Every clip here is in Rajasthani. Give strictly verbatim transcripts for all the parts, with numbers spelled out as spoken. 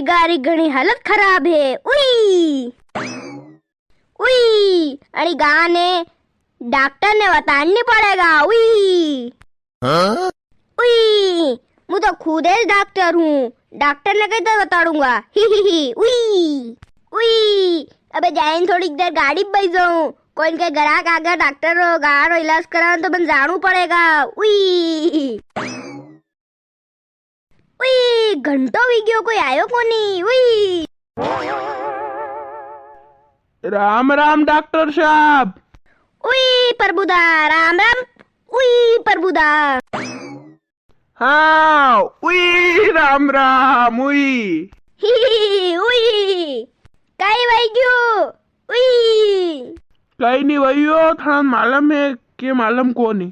गारी घणी हालत खराब है। उई, उई, अणी गा ने डॉक्टर ने बतानी पड़ेगा। उई, हाँ? उई, मु तो खुद ही डॉक्टर हूँ, डॉक्टर ने कई तो बताड़ूंगा। ही ही ही। उई, उई, अबे जाइन थोड़ी देर गाड़ी पे बैठ जाऊं, कोई के ग्राहक आगे डॉक्टर रो गा रो इलाज करान तो बन जाणू पड़ेगा। उई। उई, घंटो वी गयो, कोई आयो कोनी। उई। राम राम डॉक्टर साहब। उई प्रभुदा, राम राम। उई प्रभुदा। हाँ, उई राम राम, उई। ही, उई। काई वई गयो? उई। काई नी वयो, थाने मालूम है के मालूम कोनी?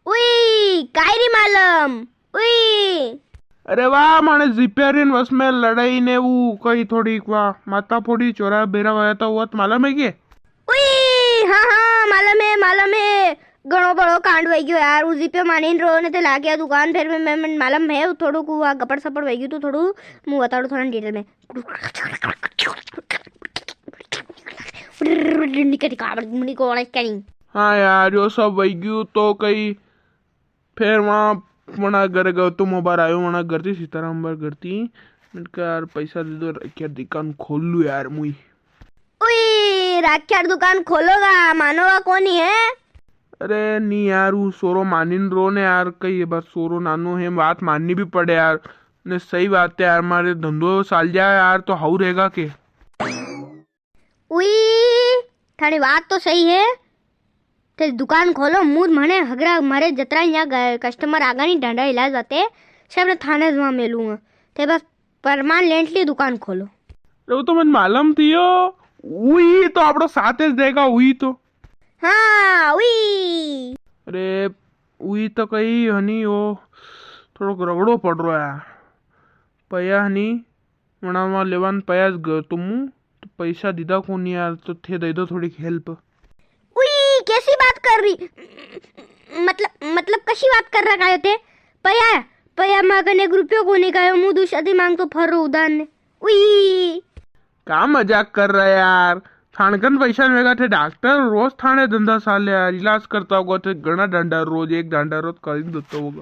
उई, काई नी मालूम? उई। अरे वाह, माने जिप्यारिन वस में लड़ाई ने वो कई थोड़ी वाह माता फोड़ी चोरा बेरा वया था, वो तो मालूम है के? उई, हाँ, हाँ, मालूम है, मालूम है। घणो बड़ो कांड वई गयो यार, वो जिप्यो मानिन रो ने ते लाग्या दुकान, फिर मैं, मैं, मालूम है, वो थोड़ो को वा गपड़ सपड़ वई गयो तो थोड़ो मुंह बताड़ो थोड़ा डिटेल में। निकल काबड़ मुनी को वाला कहीं। हाँ यार, यो सब वई गयो तो कई फिर वहाँ वणा घर गयो तो मोबार आयो, वणा घर थी सीताराम बार घर थी। मैंने कहा, "यार, पैसा दे दो, राख्या दुकान खोल लू यार मुई।" उई, राख्या दुकान खोलोगा, मानोगा कोनी है? अरे नी यार, वो सोरो मानिन रो ने यार, कई ये बात, सोरो नानो है, बात माननी भी पड़े यार। ने सही बात है यार, मारे धंधो साल जाए यार, तो हाउ रहेगा के? उई, थारी बात तो सही है। ते दुकान खोलो, मुद म्हने हगरा मारे जतरा या ग-, कस्टमर आगा नी ढांडा इलाज बाते, सब ने थाने जुआ मेलूंगा। ते बस परमानेंटली दुकान खोलो। अरे वो तो मन मालूम थियो, उई तो आपड़ो साथ ज देगा, उई तो। हाँ, उई। अरे, उई तो कई हनी, वो थोड़ो रगड़ो पड़ रहा है। पया हनी, वणा वहाँ लेवान पया ज गयो तो मु, तो पैसा दीदा कोनी यार, तो थे दे दो थोड़ी हेल्प। उई, कैसी बात कर रही? मतलब, मतलब कशी बात कर रहा कायो ते? पया, पया मागन एक रुपयो कोनी कायो, मु दूसरा दी मांग तो फर रो उधार ने। उई। का मजाक कर रहा है यार? थानकन पैसा वेगा थे डॉक्टर, रोज थाने धंधा साले यार, इलाज करता होगा थे घणा डंडा, रोज एक डंडा रोज कर ही देता होगा।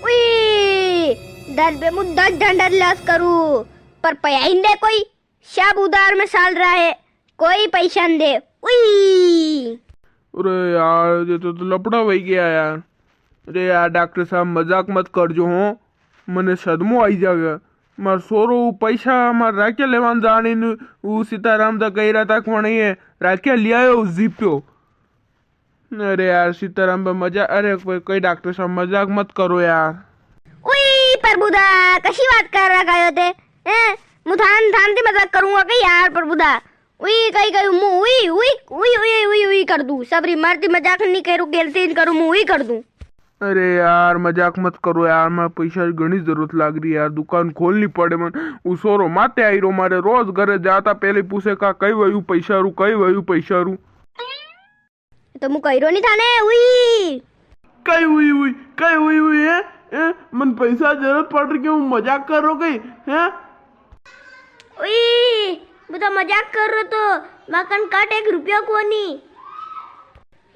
उई, दस बे मु दस डंडा इलाज करू, पर पया ही दे कोई, सब उधार में साल रहा है, कोई पैसा न दे। उई। अरे यार, ये तो, तो लपड़ा वही गया यार। अरे यार, डॉक्टर साहब, मजाक मत कर जो हो, मने सदमो आई जावे। मार सोरो ऊ पैसा मार राख्या लेवान जानी नु, ऊ सीताराम दा कही रहा था, कोने ये राख्या लियायो ऊ जीप्यो। अरे यार, सीताराम बा मजा, अरे कोई, कोई डॉक्टर साहब मजाक मत करो यार। उई प्रभुदा, कशी बात कर रहा कायो ते? हैं? मु थान, थान ती मजाक करूंगा कई यार प्रभुदा? उई कई कई मु उई, उई, उई, उई, उई, उई कर दूं। सबरी मारती मजाक नी करूं, गेलती नी करूं, मु उई कर दूं। अरे यार, मजाक मत करो यार, मारे पैसा की घणी जरूरत लाग रही यार, दुकान खोलनी पड़े मन। उ सोरो माते आई रो मारे, रोज घरे जाता, पहले पूछे का कई वयु पैसा रू, कई वयु पैसा रू। तो मु कही रो नी थाने, उई। कई उई उई, कई उई उई है? हैं? मन पैसा जरूरत पड़ रही, क्यों मजाक कर रो कई? हैं? उई, मु तो मजाक कर रो तो, माकन कट एक रुपयो कोनी।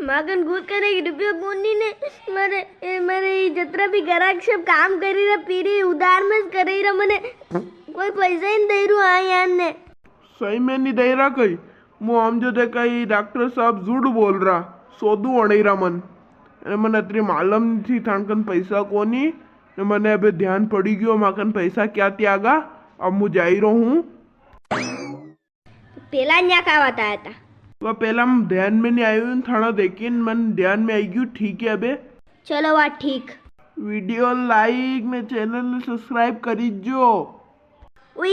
माकन गुद कर एक रुपयो कोनी ने, मारे, ए, मारे ये जतरा भी ग्राहक सब काम करी रहा, पीरी उधार में करी रहा, मने कोई पैसा ही नी दे रू आ यार ने। सही में नी दे रहा कई। मु हमजो दे कई डॉक्टर साहब झूठ बोल रहा, सोदू अणई रहा मन। अरे मन अतरी मालूम नी थी थानकन पैसा कोनी, ने मने अबे ध्यान पड़ी गयो माकन पैसा क्या त्यागा। अब मु जाई रो हूँ। पेला न्या का बताया था? वा पेला हम ध्यान में नी आयो, थाना देखिन मन ध्यान में आई गयो। ठीक है अबे। चलो वा ठीक। वीडियो लाइक ने चैनल ने सब्सक्राइब करी जो। उई।